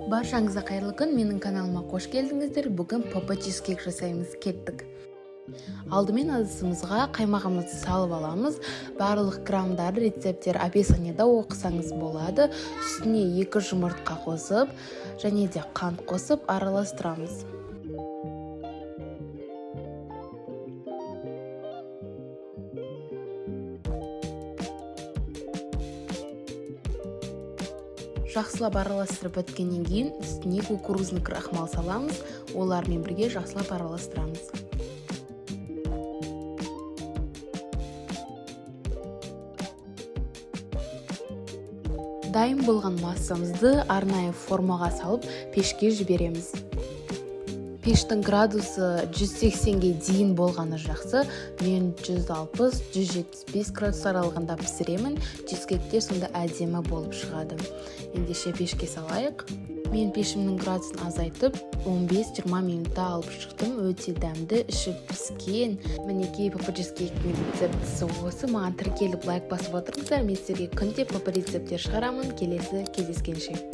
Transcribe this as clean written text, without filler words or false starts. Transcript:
Баршаңызға қайырлы күн! Менің каналыма қош келдіңіздер! Бүгін ПП чизкейк жасаймыз, кеттік! Алдымен ыдысымызға қаймағымызды салып аламыз. Барлық граммдар, рецепттер описаниеда, оқысаңыз болады. Үстіне екі жұмыртқа қосып және де қант қосып араластырамыз. Жақсылап араластырып біткеннен кейін үстіне кукурузный крахмал саламыз, олармен бірге жақсылап араластырамыз. Дайын болған массамызды арнайы формаға салып, пешке жібереміз. Пештің градусы 180-ге дейін болғаны жақсы. Мен 160-175 градус аралығында пісіремін. Чизкейктер сонда әдемі болып шығады. Ендеше, пешке салайық. Мен пешімнің градусын азайтып, 15-20 минутта алып шықтым. Өте дәмді, іші піскен. Мінекей, ПП чизкейктің рецептісі осы. Маған тіркеліп, лайк басып отырыңыздар. Мен сіздерге күнде ПП рецепттер шығарамын. Келесі кездескенше!